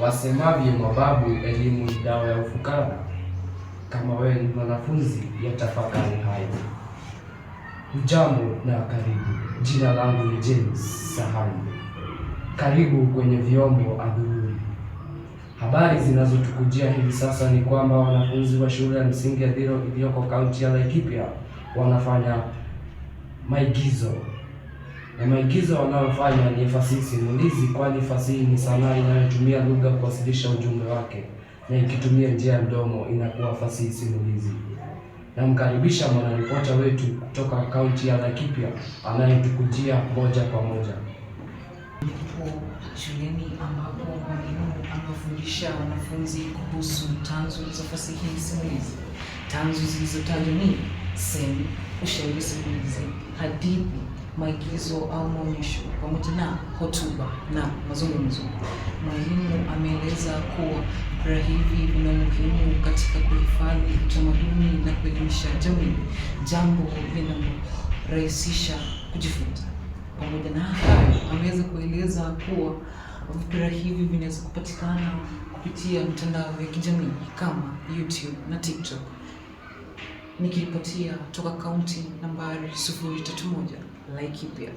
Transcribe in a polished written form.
Wasemavyo mababu, elimu ni dawa ya ufukara. Kama wewe ni mwanafunzi, yatafakari hayo. Hujambo na karibu. Jina langu ni James Sahani. Karibu kwenye vyombo adhuhuri. Habari zinazotukujia hivi sasa ni kwamba wanafunzi wa shule ya msingi ya Dhiro iliyoko kaunti ya Laikipia wanafanya maigizo na maigizo wanayofanya ni fasihi simulizi, kwani fasihi ni sanaa inayotumia lugha kuwasilisha ujumbe wake, na ikitumia njia ya mdomo inakuwa fasihi simulizi. Namkaribisha mwanaripota wetu kutoka kaunti ya Laikipia anayetukujia moja kwa moja. Nipo shuleni ambapo mwalimu anawafundisha wanafunzi kuhusu tanzu za fasihi simulizi. Tanzu zilizotajwa ni semi, ushairi simulizi, hadithi, maigizo au maonyesho, pamoja na hotuba na mazungumzo. Mwalimu ameeleza kuwa vipera hivi vina umuhimu katika kuhifadhi utamaduni na kuelimisha jamii, jambo linalorahisisha kujifunza. Pamoja na hayo, ameweza kueleza kuwa vipira hivi vinaweza kupatikana kupitia mitandao ya kijamii kama YouTube na TikTok. Nikiripotia toka kaunti nambari 031 Laikipia.